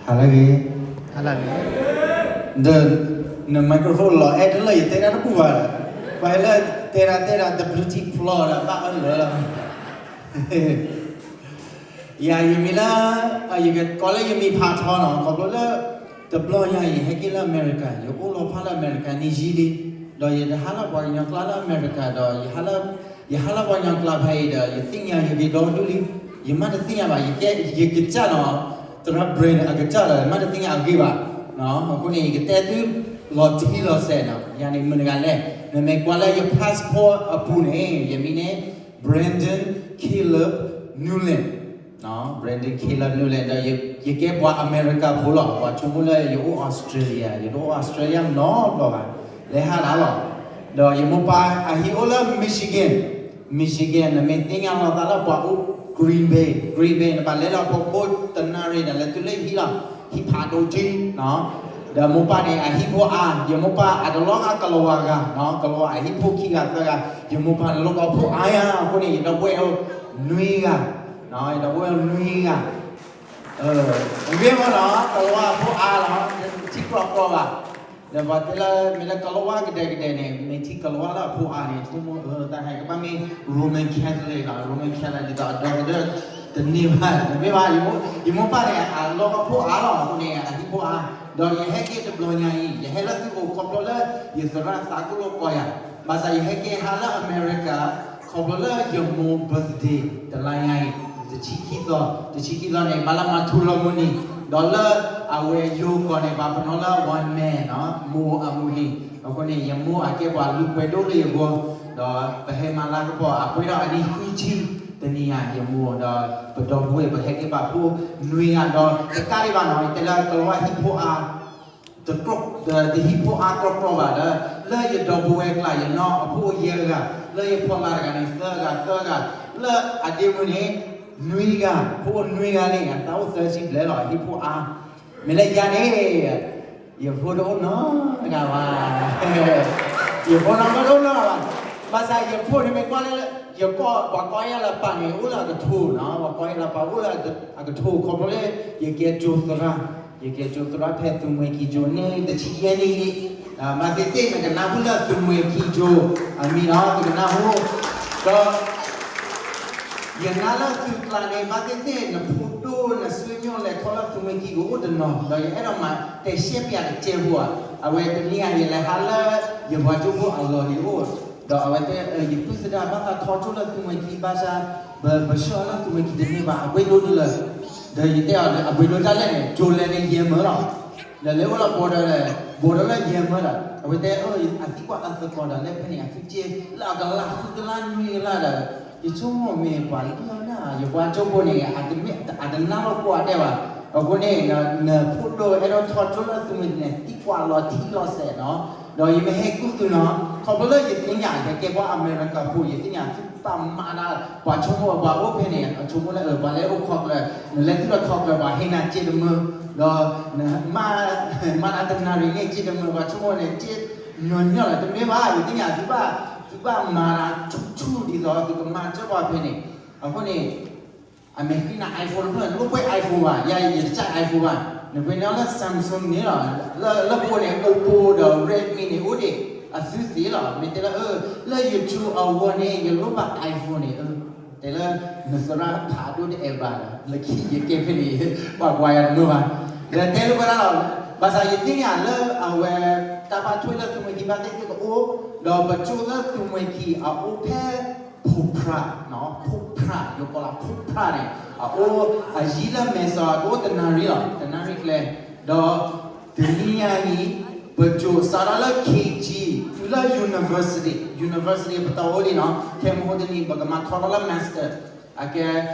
ဟါလၢအဂ့ၤ, ဒီးန microphone လီၤအဲၣ်တလၢယတဲတၢ်တဘူၣ်ဘၣ်ဒီး, ပှၤဟဲလၢတဲဒၣ်တဲဒၣ် တဘျုးထံ ဖျီဒီးဘၣ်အၢၣ်လၢာ်လီၤ. ယၤယမံၤလၢ, ယကကိးလၢယမံၤဖးထီနီၤ, ခီဖျိလၢ တဘျီညါအံၤ ယဟဲက့ၤလၢအမဲရကၤ, ယအိၣ်လီၤဖးလၢအမဲရကၤနံၣ်ယံာ်လံ, ဒီးယတဟးလၢပှၤကညီကျါလၢအမဲရကၤဒီး ယဟးလၢပှၤကညီကျါဖဲအံၤဒီး ယသ့ၣ်ညါယဂ့ၤဒီဒူၣ်လံ, ယမ့ၢ်တသ့ၣ်ညါဘၣ်, ယကဲ, ယကစၢ်နီၤ, သရၣ် Brandon အကစၢ်ဒီး ယမ့ၢ်တသ့ၣ်ညါအဂ့ၢ်ဘၣ်. အဃိန့ၣ် ယကတဲသုလီၤတံၢ်လီၤဆဲးနီၤ, ယၤန့ၣ်မနုၤတဂၤလဲၣ်, နမ့ၢ်ကွၢ်လၢယ passport အပူၤန့ၣ် ယမံၤန့ၣ် Brandon Caleb Newland, Brandon Caleb Newland ဒီး ယကဲပှၤအမဲရကၤဖိလီၤ, ပှၤဆိကမိၣ်လၢယအိၣ် Australia, ယတအိၣ် Australia နီတဘျီဘၣ်, လဲၤဟးဒၣ်လီၤ. ဒီးယမိၢ်ပၢ်အဟံၣ်အိၣ်လၢ Michigan, Michigan နမ့ၢ်သ့ၣ်ညါလီၤသးလၢပှၤအိၣ် Green Bay, Green Bay နဘၣ်လဲၤလီၤဖီခိၣ်တနၣ်ရံၣ်ဒီး လဲၤတုၤလၢယဟံၣ်လီၤ, ဟံၣ်ဖးဒိၣ်ကံနီၤ. ဒီးမိၢ်ပၢ်န့ၣ် အဟံၣ်ဖိအါ, ယမိၢ်ပၢ်အတလီၤဂာ်ကလီၤဝါဂၤနီၤ, ကလီၤဝါအဟံၣ်ဖိခံဂၤသၢဂၤ, ယမိၢ်ပၢ်န့ၣ်လီၤကီဖိအါယါ, အဃိန့ၣ် ယဒီပုၢ်ဝဲၢ်အိၣ်နွံဂၤ, ယဒီပုၢ်ဝဲၢ်အိၣ်နွံဂၤ မ့ၢ်မ့ၢ်နီၤ, ကလီၤဝါဖိအါလီၤ, ထံကျီကျီဘၣ်, ဒီးပှၤတဲလၢ မ့ၢ်လၢကလီၤဝါကဒဲကဒဲန့ၣ် မ့ၢ်ထံကလီၤဝါလၢအဖိအါန့ၣ် ဆိကမိၣ်တၢ်ဟဲကဘၣ်မ့ၢ် Roman Catholic နီၤ, Roman Catholic ဒ်သိးအဒီသဒၢတန့ၢ်ဘၣ်, မ့ၢ်ဘၣ်, ယမိၢ်ပၢ်န့ၣ် အလီၤကီဖိအါလီၤ, အဃိန့ၣ် အဟံၣ်ဖိအါ, ဒီးယဟဲက့ၤတဘျီညါအံၤ ယဟဲလၢသုအိၣ်ခီဖျိလၢ ယသရၣ်သးကိၣ်လိာ်ကီယၤ, ဘၣ်ဆၣ်ယဟဲက့ၤဟးလၢအမဲရကၤ ခီဖျိလၢယမိၢ် birthday တလါညါအံၤ, တဆံခံသီ, တဆံခံသီန့ၣ် ဘၣ်လၢမၤထူလီၤမုၢ်နံၤ, ဒီးလၢအဝဲယိၤကီၢ်န့ၣ် ပှၤပနီၣ်လၢ one man နီၤ, မိၢ်အမုၢ်နံၤ, အဃိန့ၣ် ယမိၢ်အကဲပှၤလူၤပှဲၤဒိၣ်လၢယဂီၢ်, ဒီးပဟဲမၤလၤကပီၤ အပှဲၤဒီးအနံၣ်ဃုဆံတနံၤညါ, ယမိၢ်ဒီးပဒီပုၢ်ဝဲၢ် ပဟဲက့ၤဘၣ်ဖိနွံဂၤဒီး တကးဒံးဘၣ်နီၤ, ယတဲလၢကလီၤဝါဟံၣ်ဖိအါ တကြၢး, တဟံၣ်ဖိအါကြၢးကြၢးဘၣ်ဒီး လၢယဒီပုၢ်ဝဲၢ်ကျါ ယနီၢ်အဖိယဲၢ်ဂၤ, လၢယဖီလာ်တဂၤန့ၣ် သၢဂၤ, သၢဂၤ, လၢအဒ့မုၢ်န့ၣ် နွံဂၤ, ဖိအိၣ်နွံဂၤန့ၣ် အသးအိၣ်သၢဆံဘျဲၣ်လီၤ, ဟံၣ်ဖိအါ, မ့ၢ်လၢယၤန့ၣ် ယဖိတအိၣ်နီတဂၤဘၣ်, ယဖိနီၢ်မ့ၢ်တအိၣ်နီတဂၤဘၣ်, ဘၣ်ဆၣ်ယဖိန့ၣ်မ့ၢ်ကွၢ်လၢ ယကိး, ပှၤကိးယၤလၢပၢ်န့ၣ် အိၣ်လၢအကထိနီၤ, ပှၤကိးယၤလၢပၢ်အိၣ်လၢအကထိ ခီဖျိလၢ ယကဲကၠိသရၣ်, ယကဲကၠိသရၣ်ဖဲသုးမွဲခံကၠိန့ၣ် တဆံယဲၢ်နံၣ်လံ, ဘၣ်သ့ၣ်သ့ၣ် နကနၢ်ဟူလၢသုးမွဲခံကၠိ အမံၤနီၤ နကနၢ်ဟူ, ဒီး ယနာ်လၢသုးကျါန့ၣ် ဘၣ်သ့ၣ်သ့ၣ် နဖိဒိၣ်နဆွေမျိုးလဲၤထီၣ်လၢသုးမွဲခံကအိၣ်တနီၤ, ဒီးယအဲၣ်ဒိးမၤတဲရှဲပျးတကဲဖိဧါ, အဝဲတနံၤအံၤ ယလဲၤဟးလၢ ယပှၤကၠိဖိအလီၢ်န့ၣ်အိၣ်, ဒီးအဝဲတဲ ယပုၢ်သဒါဘၣ်သးထီကၠိလၢသုးမွဲခံဘၣ်ဆၣ်, ပဆှၢလၢသုးမွဲခံတန့ၢ်ဘၣ် အဝဲဒိၣ်ဒိၣ်လၢ, ဒီးယတဲအီၤ အဝဲဒိၣ်တၢ်လဲၣ်န့ၣ် ကၠိလဲၤန့ၣ်ယဲၢ်မၢလီၤ, ဒီးလဲၤအိၣ်လၢ border ဒီး border လၢယဲၢ်မၢဒီး အဝဲတဲ အသံကွၢ်အသကိးဒီး လၢဖဲန့ၣ် အသုက့ လၢအကလၢ်ဃုကလၢ်နွံကလၢ်ဒီး ယဆိကမိၣ်မ့ၢ်ပှၤလၢနၤ ယပှၤကၠိဖိန့ၣ် အတနၢ်လီၤကိးဂၤဒဲးဘၣ်, အဃိန့ၣ် နဖိဒိၣ်အဲၣ်ဒိးထီကၠိလၢသုးမွဲခံန့ၣ် သံကွၢ်လီၤထံလီၤဆဲးနီၤ, ဒီးယမ့ၢ်ဟဲကူၣ်သုနီၤ ခီဖျိလၢယသ့ၣ်ညါ ယကဲပှၤအမဲရကၤဖိ ယသ့ၣ်ညါသုတၢ်မၤဒၣ် ပှၤဆိကမိၣ်ပှၤအိၣ်ဖဲန့ၣ် အဆိကမိၣ်လၢ ပှၤလဲၤအိၣ်ခီကျၢၢ် နလဲၤတုၤလီၤခီကျၢၢ် ပှၤဟ့ၣ်နၤစ့တမုာ်, ဒီး မၤတၢ်တနၣ်ရံၣ်န့ၣ် စ့တမုာ် ပှၤဆိကမိၣ်န့ၣ် စ့ညီညီလီၤ တမ့ၢ်ဘၣ် ယသ့ၣ်ညါသုဘၣ်, သုဘၣ်မၤတၢ်ထူထူဒ်သိးသုကမၤစၢၤပှၤဖဲန့ၣ်, အဃိန့ၣ် အမ့ၢ်ဃ့နၤ iPhone တဖျၢၣ် နလိၣ်ပှဲၤ iPhone ဘၣ်, ယၤအံၤ ယတစၢ် iPhone ဘၣ်, နပှ့ၤန့ၢ်လၢ Samsung န့ၣ်လီၤ, လၢ လၢပအိၣ်န့ၣ် Oppo ဒီး Redmi န့ၣ် အိၣ်ဒံး အသုသ့လီၤ, မ့ၢ်တဲလၢ လၢ YouTube အဂီၢ်န့ၣ် ယလိၣ်ဘၣ် iPhone န့ၣ် တဲလၢ နသရၣ်ဖးဒိၣ်တအဲၣ်ဘၣ်ဒီး လၢခံယကဲဖဲန့ၣ် ပှၤကွၢ်ယၤတမုာ်ဘၣ်, ဒီးတဲလိာ်ကွဲဒၣ်လီၤ, ဘၣ်ဆၣ်ယသ့ၣ်ညါလၢအဝဲ တၢ်ဘၣ်ထွဲလၢသုးမွဲခံဘၣ်သ့ၣ်သ့ၣ်ကအိၣ်, ဒီးပကၠိလၢသုးမွဲခံအအိၣ်ဖဲ ဖိဖြာ်, ဖိဖြာ် ယကိးလၢဖိဖြာ်န့ၣ် အအိၣ်အယံၤလၢမဲာ်စီၤ ကအိၣ်တနၣ်ရံၣ်လီၤ, တနၣ်ရံၣ်ကျဲ, ဒီး တနံၤညါအံၤ ပကၠိစးထီၣ်လၢ KG တုၤလၢ university, university ပတီၢ်အိၣ်လံနီၤ, ခဲမုၢ်ဟိတနံၤ ပကမၤထီထီၣ်လၢ master, အကဲ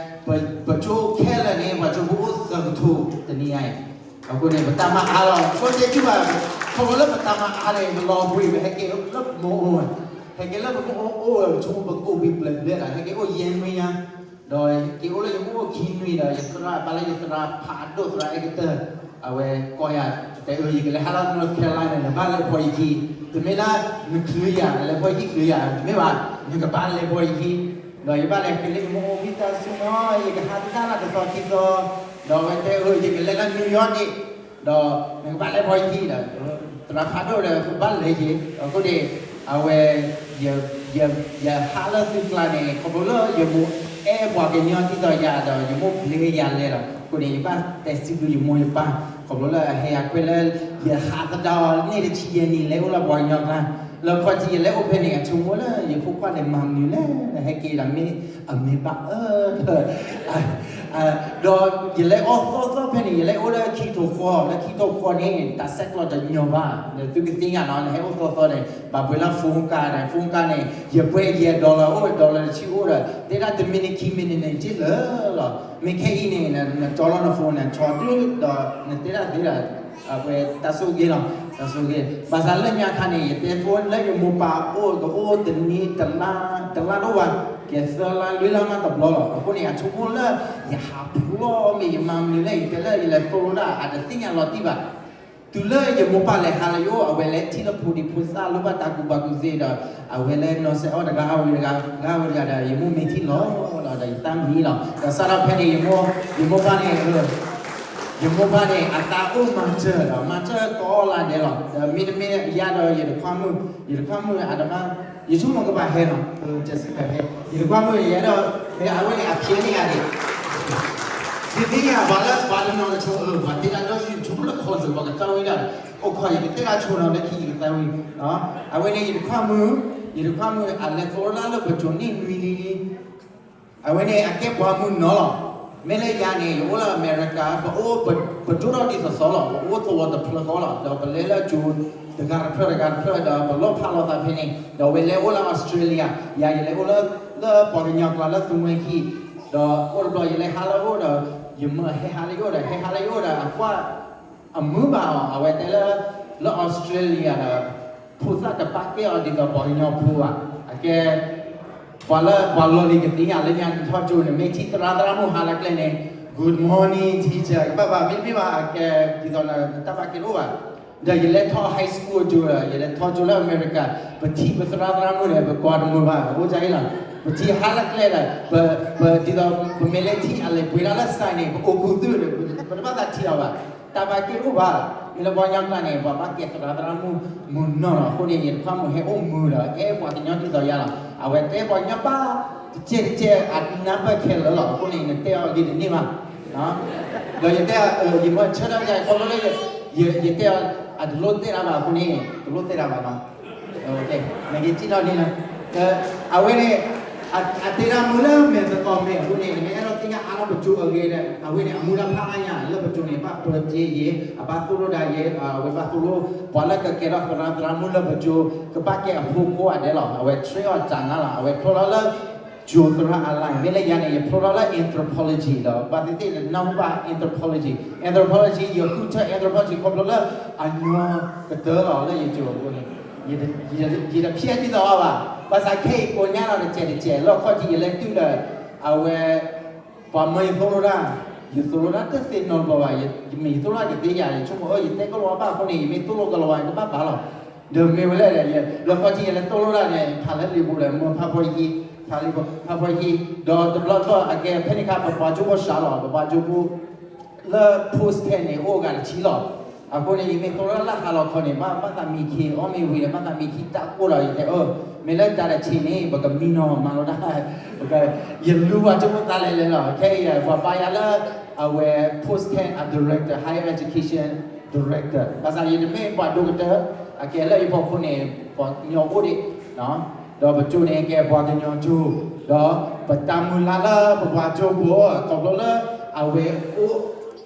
ပကၠိခဲလၢာ်န့ၣ် ပှၤကၠိဖိအိၣ်သၢကထိ တနံၤညါအံၤ, အဃိန့ၣ် ပတၢ်မၤအါလီၤ, ပတဲတ့ၢ်ဘၣ်, ခီဖျိလၢပတၢ်မၤအါန့ၣ် ပလီၤဘှံး ပဟဲက့ၤလၢပမိၢ်အိၣ်, ဟဲက့ၤလၢပမိၢ်အိၣ်အိၣ် ပဆိကမိၣ်ပကအိၣ်ဘှံးပျဲၢ်ဘျဲၣ်ဒီး ဟဲက့ၤအိၣ်ယဲၢ်နွံညါ ဒီးက့ၤအိၣ်လၢယမိၢ်အိၣ်ခံနွံဒီး ယသရၣ် ဘၣ်လၢယသရၣ်ဖးဒိၣ်သရၣ်အဲၣ်ကတၢၢ်, အဝဲကိးယၤ တဲအၢ ယကလဲၤဟးလၢ North Carolina နဘၣ်လဲၤဖီယခံ, တမ့ၢ်လၢနချုးယၤ နလဲၤဖီယခံချုးယၤ တမ့ၢ်ဘၣ်, နကဘၣ်လဲၤဖီယခံ, ဒီးယဘၣ်လဲၤဃ့လၢယမိၢ်အိၣ် ဝံသးစူၤနီၤ ယကဟးတၢ်လၢတသီခံသီ, ဒီးအဝဲတဲ ယကလဲၤလၢ New York န့ၣ်, ဒီးနကဘၣ်လဲၤဖီယံၤဒီး, သရၣ်ဖးဒိၣ်ဒီး ကဘၣ်လဲၤယံၤ, အဃိန့ၣ် အဝဲ ယဟးလၢသုကျါန့ၣ် ခီဖျိလၢယမိၢ်အဲၣ်ပှၤကညီဒ်သိးယၤဒီး ယမိၢ်ဘျ့ယၤလဲၤလီၤ. အဃိန့ၣ် ယဘၣ်တဲစံးဘျုးယမိၢ်ယပၢ် ခီဖျိလၢအဟဲအခွဲးလၢ ယဟးသဒၣ်အီၤန့ၣ်တဆံယဲၢ်နံၣ် လဲၤအိၣ်လၢပှၤကညီကျါ, လၢခီၣ်ထံးယလဲၤအိၣ်ဖဲန့ၣ် အဆိကမိၣ်လၢယဖိခွါန့ၣ် မၤမနုၤလဲၣ် ဟဲက့ၤဒီးမ့ၢ်အမ့ၢ်ဘၣ်အၢ ဒီးယလဲၤအိၣ်သီသီဖဲန့ၣ် ယလဲၤအိၣ်လၢခံထိၣ်ဃီ, လၢခံထိၣ်ဃီန့ၣ် တၢ်ဆဲးကျိးတညီဘၣ်, ဒီးသုကသ့ၣ်ညါနီၤ နဟဲအိၣ်သီသီန့ၣ် ဘၣ်ပှဲၤလၢ phone ကါဒီး phone ကါန့ၣ် ယပှဲၤယဲၢ် dollar အိၣ် dollar တဆံအိၣ်ဒီး တဲဒၣ်တမံးနံးခံမံးနံးန့ၣ် တ့ၢ်လၢလီၤ. မ့ၢ်ခဲအံၤန့ၣ် နတီလီၤန phone န့ၣ် ထီတုၤဒီး နတဲဒၣ်သ့ဒီး အဝဲတၢ်ဆိၣ်ဂ့ၤလီၤ, တၢ်ဆိၣ်ဂ့ၤ. ဘၣ်ဆၣ်လၢညါခါန့ၣ် ယတဲဖိလၢယမိၢ်ပၢ်အိၣ် ကအိၣ်တနံၣ် တလါတအိၣ်ဘၣ်, ကဲသၢလါလွံၢ်လါမးတဘျီလီၤ. အဃိန့ၣ် အဆိကမိၣ်လၢ ယဟးဖျိမ့ၢ်ယမၤမနုၤလဲၣ် ယတဲလၢယလဲၤသိၣ်လိတၢ် အတသ့ၣ်ညါလီၤတံၢ်ဘၣ်. တုၤလၢယမိၢ်ပၢ်လဲၤဟးလၢယအိၣ် အဝဲလဲၤထံၣ်လၢဖိဒံဖိသၣ် လိၣ်ဘၣ်တၢ်ကူၣ်ဘၣ်ကူၣ်သ့ဒီး အဝဲလဲၤနီၤစဲးအီၣ်တဂၤဝံၤတဂၤ တဂၤဝံၤတဂၤဒီး ယမိၢ်မ့ၢ်ထံၣ်လီၤလီၤဒီး ယသးမံလီၤ. ဒီးစးထီၣ်ဖဲန့ၣ် ယမိၢ်ပၢ်န့ၣ် ယမိၢ်ပၢ်န့ၣ် အသးအိၣ်မၤစၢၤဒီး မၤစၢၤကိးလါဒဲးလီၤ. ဒီးမ့တမ့ၢ်ယၤဒီး ယတခွါမုၣ်, ယတခွါမုၣ်အတဘၣ်, ယဆိကမိၣ်ကဘၣ်ဟဲနီၤ, ယတခွါမုၣ်ယဲဒီး အဝဲန့ၣ်အဖျဲန့ၢ်ယၤန့ၣ် ဒ်သ့ၣ်ညါ ပှၤလၢပှၤတနီၤတဆိ ပှၤတဲဒၣ်ဒီး ယဆိကမိၣ်လၢ ခီၣ်စၢၣ် ပှၤကသၢဝံဒၣ်, အိၣ်ခီ ယကတဲဒၣ်ဆိနီၤလၢခံ ယကသၢဝံ, အဝဲန့ၣ် ယတခွါမုၣ်, ယတခွါမုၣ်အလဲၤသိၣ်လိတၢ်လၢပစိၤနံၣ်နွံနံၣ်လံ အဝဲန့ၣ် အကဲပှၤမုၢ်နီၤလီၤ. မ့ၢ်လၢယၤန့ၣ် ယအိၣ်လၢအမဲရကၤ ပအိၣ်ပဒိၣ်ထီၣ်ဒ်သိးသိးလီၤ. ပအိၣ်သဝီတဖျၢၣ်ဃီလီၤ. ဒီးပလဲၤလၢအစိၤတဂၤတဖျၢၣ်တဂၤတဖျၢၣ် ဒီးပလီၢ်ဖးလိာ်သးဖဲန့ၣ် ဒီးဝဲလဲၤအိၣ်လၢ Australia, ယၤယလဲၤအိၣ်လၢ လၢပှၤကညီကျါလၢသုဝဲခံ, ဒီးအိၣ်တဘျီယလဲၤဟးလၢအအိၣ်ဒီး ယမၢဟဲဟးလၢယအိၣ်ဒီး ဟဲဟးလၢယအိၣ်ဒီး အကွၢ် အမုာ်ဘၣ်အီၤ အဝဲတဲလၢ လၢ Australia ဒီး ဖိသၣ်တပာ်ကဲအီၤဒ်သိးပှၤကညီဖိဘၣ်. အကဲ ပှၤလၢပှၤလီၢ်လံၤကသ့ၣ်ညါလၢညါ နထီၣ်ကၠိန့ၣ် မ့ၢ်ထံၣ်သရၣ်သရၣ်မုၣ်ဟးလၢကျဲန့ၣ် Good morning teacher ကဘၣ်ဘၣ် မ့တမ့ၢ်ဘၣ် အကဲ ဒ်သိးနတၢ်ပာ်ကဲတအိၣ်ဘၣ်. ဒီးယလဲၤထီၣ် high school ကၠိဒီး ယလဲၤထီၣ်ကၠိလၢအမဲရကၤ ပထံၣ်ပသရၣ်သရၣ်မုၣ်န့ၣ် ပကွၢ်တမုာ်ဘၣ် အိၣ်ဒ်အံၤလီၤ. ပထံၣ်ဟးလၢကျဲဒီး ပ ပဒ်သိး ပမ့ၢ်လဲၤထံၣ်အလဲၤပှ့ၤဒၣ်လၢ sign န့ၣ် ပအိၣ်ခူသူၣ်ဒီး ပတဘၣ်သးထံၣ်အီၤဘၣ်. တၢ်ပာ်ကဲတအိၣ်ဘၣ်. မ့ၢ်လၢပှၤကညီကျါန့ၣ် ပှၤဘၣ်ကဲသရၣ်သရၣ်မုၣ်မုၢ်နီၢ်နီၢ်အဃိန့ၣ် ယတခွါမုၣ်ဟဲအိၣ်မုာ်ဒီး ကဲပှၤကညီဒ်သိးယၤလီၤ. အဝဲတဲပှၤကညီဘၣ် တကဲတကဲ အနၢ်ပၢၢ်ခဲလၢာ်လီၤ. အဃိန့ၣ် နတဲအီၤဂ့ၤတန့ၢ်ဘၣ် ဒီးယတဲ ယမိၢ်ဆၢထၢၣ်ယၤ ခီဖျိလၢ ယတဲအီၤ အတလိၣ်တဲတၢ်ဘၣ်အဃိန့ၣ် တလိၣ်တဲတၢ်ဘၣ်နီၤ. နက့ၤထံၣ်ထီၣ်န့ၣ်လီၤ. အဝဲန့ၣ် အတဲဒၣ်မုၢ်လၢမဲာ်သကိးမဲာ်အဃိန့ၣ် နမ့ၢ်အဲၣ်ဒိးသ့ၣ်ညါအါထီၣ်ပစိၤအဂ့ၢ်ဒီး အဝဲန့ၣ် အမူဒါဖးအါညါလၢပစိၤန့ၣ် ဘၣ်ပၢၤက့ၤယဲ အဘၣ်သိၣ်လိဒၣ်ယဲ အဝဲဘၣ်သိၣ်လိ ပှၤလၢကကဲထီၣ်သရၣ်သရၣ်မုၣ်လၢပစိၤ ကဘၣ်ကဲအဖိကိးဂၤဒဲးလီၤ. အဝဲ train အီၤတၢ်နါလီၤ. အဝဲဖျိထီၣ်လၢ ကၠိသရၣ်အလါ မ့ၢ်လၢယၤန့ၣ် ယဖျိထီၣ်လၢ anthropology ဒီး ဘၣ်သ့ၣ်သ့ၣ်နနၢ်ဟူဘၣ် anthropology, anthropology ယဃုထၢ anthropology ခီဖျိလၢအညီကတၢၢ်လီၤလၢယကၠိအဃိန့ၣ် ယတဖျဲဒ်သိးအီၤဘၣ်. ဘၣ်ဆၣ်ခဲအံၤကိးညါလီၤတစဲးတစဲး လၢခီၣ်ထံးယလဲၤတုၤဒီး အဝဲ ပှၤမၢယသိၣ်လိတၢ်, ယသိၣ်လိတၢ်တသ့နီတဘျီဘၣ်. ယမ့ၢ်ယသိၣ်လိတၢ်ကသ့ယၤ ယဆိကမိၣ်အၢ ယတဲကလီၤဝါဘၣ်အဃိန့ၣ် ယမ့ၢ်သိၣ်လိကလီၤဝါ ယကဘၣ်ဘၣ်လီၤ. ဒီးမ့ၢ်ဝဲလဲၣ်ဒီး လၢခီၣ်ထံးယလဲၤသိၣ်လိတၢ်န့ၣ် ဖးလၢလံာ်ပူၤဒီး မၢဖးဖီဟံ, ဖးလံာ်ပူၤ ဖးဖီဟံ, ဒီးတဘျီတဘျီအကဲဖဲန့ၣ်ခါ ပပှၤကၠိဖိစှၤလီၤ ပပှၤကၠိဖိ လၢ post ထဲန့ၣ် အိၣ်ဂၤတဆံလီၤ. အဃိန့ၣ် ယမ့ၢ်သိၣ်လိတၢ်လၢဟါလီၤခီန့ၣ် ဘၣ် ဘၣ်သးမံခံ အီၣ်မ့ၤဝံၤဒီး ဘၣ်သးမံခံတၢ်ကိၢ်ဒီး ယတဲအၢ မ့ၢ်လၢတၢ်တဆံးန့ၣ် ပကမံနီၤမၤလိတၢ် ယလူၤပှၤကၠိဖိသးလဲၤလဲၤလီၤ. ခဲအံၤ ပှၤပာ်ယၤလၢ အဝဲ post ထဲ အ director, higher education director ဘၣ်ဆၣ်ယတမ့ၢ်ပှၤဒိၣ်ကတၢၢ် အကဲလၢယဖီခိၣ်န့ၣ် ပှၤကညီအိၣ်ဒံး ဒီးပကၠိန့ၣ် ကဲပှၤကညီကၠိ, ဒီးပတၢ်မုၢ်လၢ်လၢပပှၤကၠိဖိ ခီဖျိလၢအဝဲအိၣ်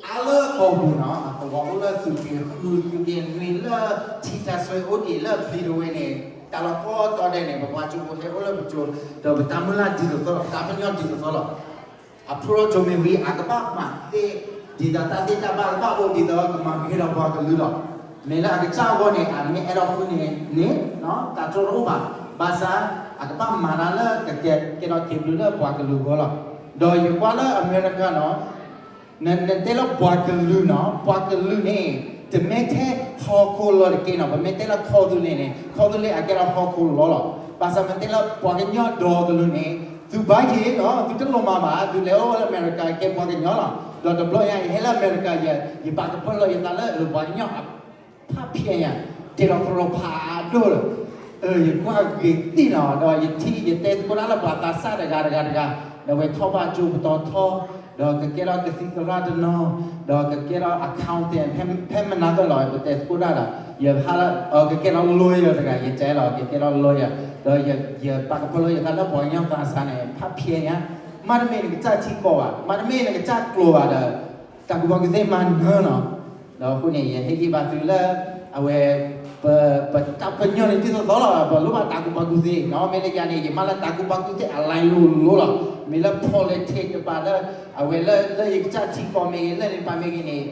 အါလၢကီၢ်ပူၤနီၤ, အသဝီအိၣ်လၢသုးက့ဃု သုးက့နွံလၢ ထံတၢ်ဆွဲအိၣ်ဒံးလၢဖံးတဝဲန့ၣ် တၢ်လီၢ်ကိးတီၤဒဲးန့ၣ် ပပှၤကၠိဖိဟဲအိၣ်လၢပကၠိ, ဒီးပတၢ်မုၢ်လၢ်ဒ်သိးသိးလီၤ, ပတၢ်ပညိၣ်ဒ်သိးသိးလီၤ. အဖျိထီၣ်ကၠိမ့ၢ်ဝံၤ အကဘၣ်မၤသ့ ဒ်သိးတၢ်သ့တၢ်ဘၣ်ကဘၣ်အိၣ်ဒ်သိးကမၤဂ့ၤဒီးပှၤကလုာ်လီၤ. မ့ၢ်လၢအကစၢ်အဂီၢ်န့ၣ် အမ့ၢ်အဲၣ်ဒိးဃုန့ၣ်န့ၣ် တၢ်တြီတအိၣ်ဘၣ်. ဘၣ်ဆၣ် အကဘၣ်မၤတၢ်လၢကကဲထီၣ်က့ၤဘျုးလၢပှၤကလုာ်အဂီၢ်လီၤ. ဒီးယကွၢ်လၢအမဲရကၤနီၤ နတဲလၢပှၤကလုာ်နီၤ, ပှၤကလုာ်န့ၣ် တမ့ၢ်ထဲဟီၣ်ခိၣ်လီၤတက့ၢ်နီၤ, ပမ့ၢ်တဲလၢခီသူလ့ၤန့ၣ် ခီသူလ့ၤအကဲထီၣ်ဟီၣ်ခိၣ်လီၤလီၤ. ဘၣ်ဆၣ်မ့ၢ်တဲလၢပှၤကညီဒီကလုာ်န့ၣ် သုဘၣ်ယ့ၤနီၤ, သုတလိၣ်မၤဘၣ်, သုလဲၤအိၣ်လၢအမဲရကၤကဲပှၤကညီလီၤ. ဒီးတဘျီညါအံၤ ဟဲလၢအမဲရကၤ ယပာ်ကဖၢလီၤယသးလၢ ပှၤကညီအဖးဖျဲးညါ တဲလီၤဖျီဖးဒိၣ်လီၤ. ယကွၢ်ဂ့ၤသ့ၣ်နီၤ ဒီးယထံၣ်ယတဲသကိးတၢ်လၢပှၤသးစၢ်တဂၤတဂၤတဂၤ, ဒီးဝဲထီၣ်ဘၣ်ကၠိပတီၤထီ, ဒီးကကဲထီၣ်ကသံၣ်သရၣ်တနီၤ, ဒီးကကဲထီၣ် accountant ဖဲမနၤကလီၤ ပတဲသကိးတၢ်ဒီး ယဟးလၢ ကကဲထီၣ် lawyer တဂၤ ယတဲလီၤ ကကဲထီၣ် lawyer ဒီးယပာ်ကဖၢလီၤယသးလၢပှၤကညီသးစၢ်န့ၣ် ဖးဖျဲးညါ, မ့တမ့ၢ်နကစၢ်ထံကီၢ်ဘၣ်, မ့တမ့ၢ်နကစၢ်ကျိၤဘၣ်ဒီး တၢ်ကူၣ်ဘၣ်ကူၣ်သ့မၤနၢၤနီၤ. ဒီးအဃိန့ၣ် ယဟ့ၣ်ဂံၢ်ဘါသုလၢ အဝဲ ပ ပတၢ်ပညိၣ်န့ၣ် ဒ်သိးသိးလီၤ, ပလိၣ်ဘၣ်တၢ်ကူၣ်ဘၣ်ကူၣ်သ့နီၤ. မ့ၢ်လၢယၤန့ၣ် ယမၤလၢတၢ်ကူၣ်ဘၣ်ကူၣ်သ့အ line လိၤလိၤလီၤ. မ့ၢ်လၢ politics တပၤလၢ အဝဲလၢ လၢယကစၢ်ထံကီၢ်မ့ၢ်ဂ့ၤ လၢန့ၣ်တပၤမ့ၢ်ဂ့ၤန့ၣ်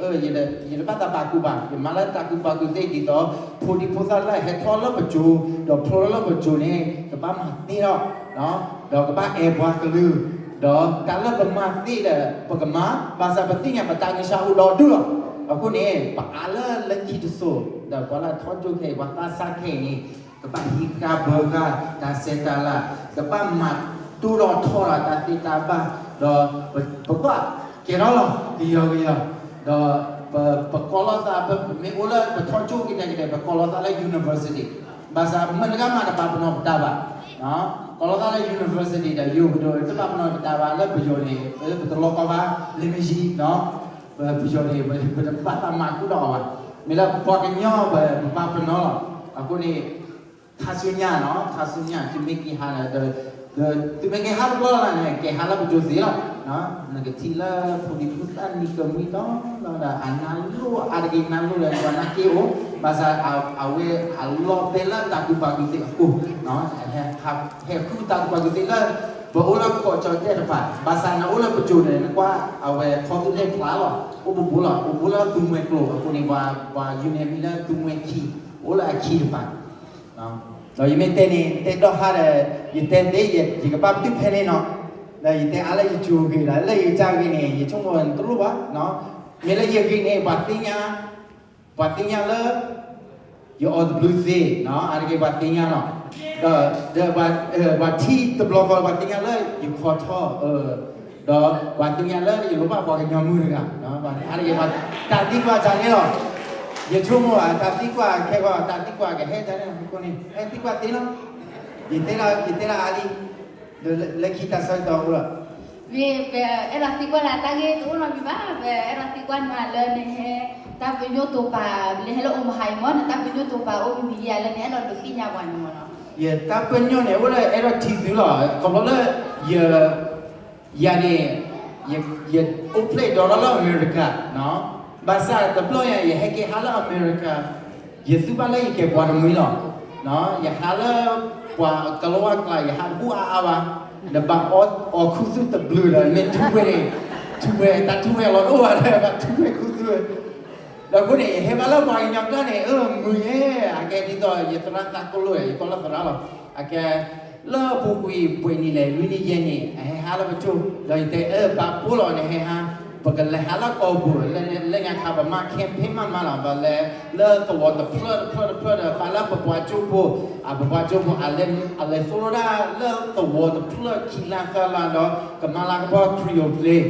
ယတဘၣ်သးပာ်ကူၣ်ဘၣ်. ယမၤလၢတၢ်ကူၣ်ဘၣ်ကူၣ်သ့ဒ်သိး ဖိဒံဖိသၣ်လၢအဟဲထီၣ်လၢပကၠိ ဒီးဖျိထီၣ်လၢပကၠိန့ၣ် ကဘၣ်မၤသ့ထီၣ် ဒီးကဘၣ်အဲၣ်ပှၤကလုာ်, ဒီးတၢ်လၢပမၤသ့ဒီး ပကမၤ, ဘၣ်ဆၣ်ပသ့ၣ်ညါပတၢ်ဂံၢ်စၢ်အိၣ်ဒီဒူၣ်လီၤ. အဃိန့ၣ် ပအါလၢလၢခံတစိၤ ဒီးပှၤလၢအထီၣ်ကၠိခဲအံၤ ပှၤသးစၢ်ခဲအံၤန့ၣ် ကဘၣ်ဟံးဃာ်ဘၢဃာ်တၢ်ဆဲးတၢ်လၤ, ကဘၣ်မၤတိၢ်ထီၣ်ထီထီၣ်တၢ်သ့တၢ်ဘၣ်, ဒီးပ ပကွၢ်ကဲထီၣ်လီၤ ကယီကယီ, ဒီးပ ပကိးလိာ်သး ပမ့ၢ်အိၣ်လၢ ပထီၣ်ကၠိကဒဲကဒဲ ပကိးလိာ်သးလၢ university, ဘၣ်ဆၣ်မတၤတဂၤမးတပာ်ပနီၣ်ပတၢ်ဘၣ်, ကိးလိာ်သးလၢ university ဒီး ယိၤကဒိး တပာ်ပနီၣ်ပတၢ်ဘၣ် လၢပယီၤန့ၣ် ပတလိၣ်ကီဘၣ် လံာ်မယံၤ ပယီၤန့ၣ် ပတဘၣ်သးမၤဃုာ်ဒီးအီၤဘၣ်. မ့ၢ်လၢပှၤကညီ ပ ပပာ်ပနီၣ်လီၤ. အဃိန့ၣ် ခါဆူညါနီၤ ခါဆူညါ သုမ့ၢ်က့ၤဟးလၢ ဒီး သုမ့ၢ်က့ၤဟးတဘျီလၢ်န့ၣ် က့ၤဟးလၢပကၠိသ့လီၤ. နကထံၣ်လၢဖိဒံဖိသၣ်နံၤကမှံဒီး ဒီးအနၢ်လိၣ်အါတက့ၢ် နၢ်လိၣ်ဒီးပှၤနၢ်က့ၢ်အိၣ်, ဘၣ်ဆၣ်အဝဲအလီၢ်ဘဲလၢတၢ်ကူၣ်ဘၣ်ကူၣ်သ့အဃိ ဟဲဃုတၢ်ကူၣ်ဘၣ်ကူၣ်သ့လၢ ပအိၣ်လၢကီၢ်ကၠီၣ်တဲၣ်တဖၣ်, ဘၣ်ဆၣ်နအိၣ်လၢပကၠိန့ၣ် နကွၢ်အဝဲခီသူၣ်လဲၢ်ဖျါလီၤ, အိၣ်ဘူးဘူးလီၤ, အိၣ်ဘူးလၢသူမှဲကျိၤအဃိန့ၣ် ပှၤ ပှၤယူၤန့ၣ်မံၤလၢသူမှဲခံ, အိၣ်လၢအခံတဖၣ် ဒီးယမ့ၢ်တဲန့ၣ် တဲဒီဟါဒီး ယတဲသ့ ယကဘၣ်ပတုာ်ဖဲန့ၣ်နီၤ, ဒီးယတဲအါလၢယကၠိဂ့ၤဒီး လၢယကစၢ်ဂ့ၤန့ၣ် ယဆိကမိၣ်တလိၣ်ဘၣ်, မ့ၢ်လၢယဂ့ၤန့ၣ် ပှၤသ့ၣ်ညါ, ပှၤသ့ၣ်ညါလၢ ယအီၣ်တဘျုးသ့, အါတက့ၢ်ပှၤသ့ၣ်ညါလီၤ, ဒီး ဒီး ပှၤထံၣ်တဘျီဃီ ပှၤသ့ၣ်ညါလၢယခီထီၣ်, ဒီးပှၤသ့ၣ်ညါလၢယလိၣ်ဘၣ်ပှၤကညီမုၣ်တဂၤ, အါတက့ၢ်ပှၤ တၢ်သံကွၢ်တၢ်န့ၣ်လီၤ, ယဆိကမိၣ်ဘၣ် တၢ်သံကွၢ်ခဲကီ တၢ်သံကွၢ်ကဟဲတၢ်န့ၣ်လီၤ, အဃိန့ၣ် ဟဲသံကွၢ်သ့လီၤ, ယတဲဒၣ် ယတဲဒၣ်အါလံ, ဒီးလၢခံတၢ်ဆၢကတီၢ်အိၣ်လီၤ မ့ၢ်ပအဲၣ်ဒိးသံကွၢ်နၤတၢ်ဂ့ၢ်တအိၣ်နီတမံၤဘၣ်, ပအဲၣ်ဒိးသံကွၢ်နၤလၢနဟဲ တၢ်ပညိၣ်တိာ်ပာ် နဟဲလၢ Omaha အံၤမ့ၢ် နတၢ်ပညိၣ်တိာ်ပာ်အိၣ်မံၤမံၤဧါ လၢနအဲၣ်ဒိးဒုးသ့ၣ်ညါပှၤန့ၣ်မ့ၢ်နီၤ. ယတၢ်ပညိၣ်န့ၣ် အိၣ်လၢအဲၣ်ဒိးထံၣ်သုလီၤ, ခီဖျိလၢ ယ ယၤန့ၣ် ယ ယအိၣ်ဖျဲၣ်ဒီးလၢအမဲရကၤ, ဘၣ်ဆၣ်တဘျီညါ ယဟဲက့ၤဟးလၢအမဲရကၤ ယသူၣ်ဘၣ်လၢယကဲပှၤတမှံၤလီၤ, ယဟးလၢ ပှၤကလီဝါကျါ ယဟးတဘူၣ်အါအါဘၣ်, ဒီးဘၣ်အီၣ်ခူသူၣ်တဘျုးဒီး မ့ၢ်ထူဝဲန့ၣ်, ထူဝဲ တၢ်ထူဝဲလီၤတအိၣ်ဘၣ်ဒီး ဘၣ်ထူဝဲခူသူၣ်, ဒီးအဃိန့ၣ် ယဟဲဘၣ်လၢပှၤကညီကျါန့ၣ် အၢ မုာ်ယဲ, အကဲဒ်သိး ယသရၣ်သးကိၢ်လိာ် ယကိးလၢသရၣ်လီၤ, အကဲ လၢအပူၤကွံာ်ပှဲၤနံၣ်လဲၣ် လွံၢ်နံၣ်ယဲၢ်နံၣ် အဟဲဟးလၢပကၠိ, ဒီးယတဲအၢ ဘၣ်ပိၢ်လီၤနဟဲဟး, ပကလဲၤဟးလၢကီၢ်ပူၤ, လၢညါခါပမၤ campaign မးမးလီၤ, ပလဲၤလၢသဝီတဖျၢၣ်တဖျၢၣ်တဖျၢၣ်ဒီး ဘၣ်လၢပပှၤကၠိဖိ, အပပှၤကၠိဖိ အလဲၤသိၣ်လိဒၣ်လၢသဝီတဖျၢၣ်ခံလါသၢလါဒီး ကမၤလၤကပီၤ Creole ဖျ့,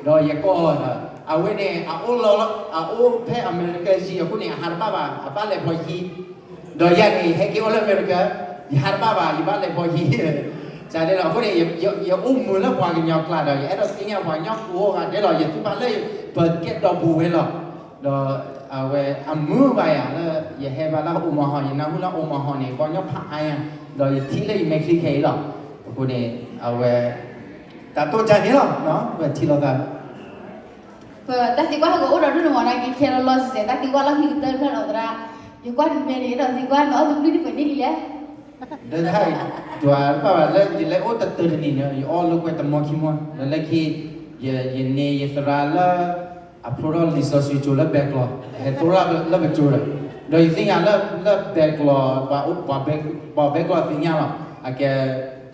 ဒီးယကိးအီၤဒီး အဝဲန့ၣ် အအိၣ်လီၤ အအိၣ်ဖဲအမဲရကၤယံၤအဃိန့ၣ် အဟးတဘၣ်ဘၣ် အဘၣ်လဲၤဖီယံၤ ဒီးယၤန့ၣ် ယဟဲက့ၤအိၣ်လၢအမဲရကၤ, ယဟးတဘၣ်ဘၣ် ယဘၣ်လဲၤဖီယံၤ, ကဒဲလီၤ. အဃိန့ၣ် ယအိၣ်မုာ်လၢပှၤကညီကျါဒီး ယအဲၣ်ဒိးသ့ၣ်ညါပှၤကညီကိးဂၤဒဲးလီၤ. ယသူၣ်ဘၣ်လၢပကဲဒီပုၢ်ဝဲၢ်လီၤ. ဒီးအဝဲအမုာ်ဘၣ်ယၤလၢ ယဟဲဘၣ်လၢ Omaha, ယနၢ်ဟူလၢ Omaha န့ၣ် ပှၤကညီဖးအါညါ, ဒီးယထံၣ်လၢယမဲာ်ချံခဲအံၤလီၤ. အဃိန့ၣ် အဝဲ တၢ်တိၢ်ကါန့ၣ်လီၤ, ပထံၣ်လိာ်သး ပတၢ်သံကွၢ်ဟဲကအိၣ်ဒီးဒိၣ်န့ၣ်မ့ၢ် နာ်က့ခဲလၢာ်လီၤစဲၤ တၢ်သံကွၢ်လီၢ်ခံကတၢၢ်တဖျၢၣ်ဒီးသရၣ်, ယကွၢ်နမဲာ်န့ၣ် အဲၣ်ဒိးသံကွၢ်နအီၣ်တဘျုးဒံးပှဲၤနံၣ်လံလဲၣ်. ဒီးတဟါအံၤ ဒွးဘၣ်ဘၣ်လၢယလဲၤအိၣ်တတၢၢ်တနံၤန့ၣ် ယအီၣ်လိာ်ကွဲတမီခံမီ, ဒီးလၢခံ ယန့ၢ်ယသရၣ်လၢ အဖျိထီၣ်လံာ်စီဆှံကၠိလၢဘဲကျိာ်, ဟဲသိၣ်လိလၢပကၠိဒီး, ဒီးယသ့ၣ်ညါလၢ လၢဘဲကျိာ် ပှၤဘဲကျိာ်သ့ၣ်ညါလီၤ, အကဲ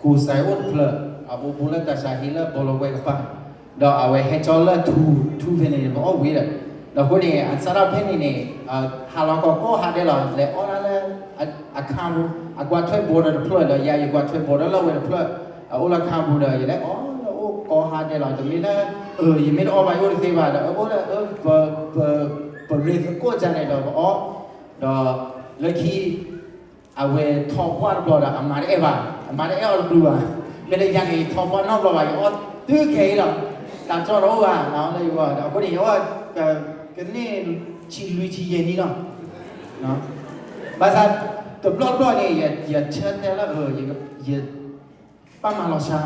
ကူစဲအိၣ်တဖျၢၣ်, အအိၣ်ဘူးလၢတၢ်ဆါဟံၣ်လၢဘီလီဝဲကပၤ, ဒီးအဝဲဟဲကၠီလၢထူ ထူဖဲန့ၣ်န့ၣ် ပအီၣ်ဝံၤဒီး, ဒီးအဃိန့ၣ် အစးထီၣ်ဖဲန့ၣ်န့ၣ် ဟါလီၤကီးကိးဟါဒဲးလီၤ, လဲၤအီၣ်ဒၣ်လၢ အခါပူၤ, အကွၢ်ထွဲဘိဒီးတဖျၢၣ်ဒီး ယၤယကွၢ်ထွဲဘိဒီးလၢဝဲတဖျၢၣ်, အအိၣ်လၢခါပူၤဒီး ယလဲၤအီၣ်လၢအိၣ်ကိးဟါဒဲးလီၤ, တမ့ၢ်လၢ ပ ယမ့ၢ်တအီၣ်ဘၣ် ယအိၣ်တသ့ဘၣ်ဒီး အအိၣ်လၢ ပရ့သကိးတၢ်န့ၣ်ဒီးပအီၣ်, ဒီးလၢခံ အဝဲထီၣ်ပှၢ်တဘျီဒီး အမါတအဲၣ်ဘၣ်, အမါတအဲၣ်အီၤတဘျုးဘၣ်. မ့ၢ်လၢယၤန့ၣ် ယထီၣ်ပှၢ်နီတဘျီဘၣ်, ယအီၣ်တုၤခဲအံၤလီၤ. တၢ်ကီတအိၣ်ဘၣ်လၢယဂီၢ်ဒီး အဃိန့ၣ် ယအီၣ် ကန့ၢ်ဆံလွံၢ်ဆံယဲၢ်နံၣ်လီၤ. ဘၣ်ဆၣ် တဘျီဘျီန့ၣ် ယဆၢတဲာ်လၢ ယ ပၢ်မၤလီၤဆါ,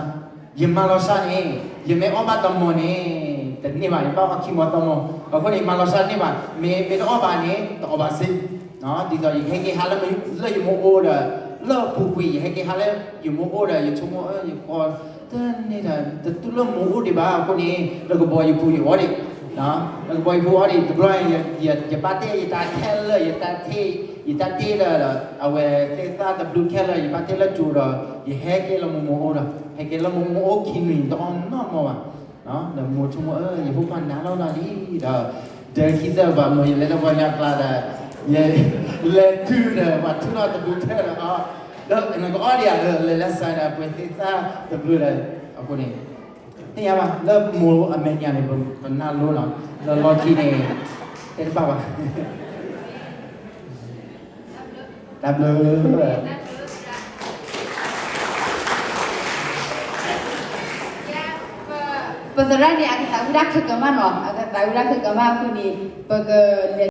ယမၤလီၤဆါန့ၣ် ယမ့ၢ်အီၣ်ဘၣ်တမီၤန့ၣ် တန့ၢ်ဘၣ်, ယဘၣ်အီၣ်ခံမီၤသၢမီၤ, အဃိန့ၣ် မၤလီၤဆါတန့ၢ်ဘၣ်, မ့ၢ် မ့ၢ်တအီၣ်ဘၣ်န့ၣ် တအီၣ်ဘၣ်စ့ၢ်. ဒ်သိးယဟဲက့ၤဟးလၢ လၢယမိၢ်အိၣ်ဒီး လၢအပူၤကွံာ် ယဟဲက့ၤဟးလၢယမိၢ်အိၣ်ဒီး ယဆိကမိၣ် ယကိးတန့ၢ်ဒီး တတူၢ်လၢမိၢ်အိၣ်ဒံးဘၣ်အဃိန့ၣ် လၢကဘီယူၤပူၤယအီၣ်ဒံး, လၢကဘီယူၤပူၤအီၣ်ဒံး တဘျီ ယဘၣ်တဲယတၢ်ခဲလၢာ် ယတၢ်တ့ ယတၢ်တ့ဒီး အဝဲသ့ၣ်သၣ်တဘျုးခဲလၢာ် ယဘၣ်တ့လၢကၠိဒီး ယဟဲက့ၤလၢမိၢ်မိၢ်အိၣ်ဒီး ဟဲက့ၤလၢမိၢ်မိၢ်အိၣ်ခံနွံ တအီၣ်နီတမီၤဘၣ်. ဒီးမိၢ်ဆိကမိၣ် ယဖိခွါနၤလီၤလီၤလံဒီး ဒၢခံသၢဘၣ်မိၢ် ယလဲၤလၢပှၤညါကျါဒီး ယလဲၤတုၤဒီး ပှၤထုးထီၣ်တဘျုးထဲဒီး ဒီးနကအီၣ်ဒံးဧါ လဲၤလၢစၢၤဒီး ပှဲၤသ့ၣ်သၣ်တဘျုးဒီး အဃိန့ၣ် သ့ၣ်ညါဘၣ် လၢမိၢ်အမဲာ်ညါန့ၣ် ပနၢ်လိလီၤ, လၢလီၢ်ခံန့ၣ် တဲတဘၣ်ဘၣ်. တၢ်ဘျုး ပသရၣ်န့ၣ် အကသးဝံၣ်ဒၣ်ခဲကမၣ်နီၤ, အကသးဝံၣ်ဒၣ်ခဲကမၣ်အဃိန့ၣ် ပကလဲၤ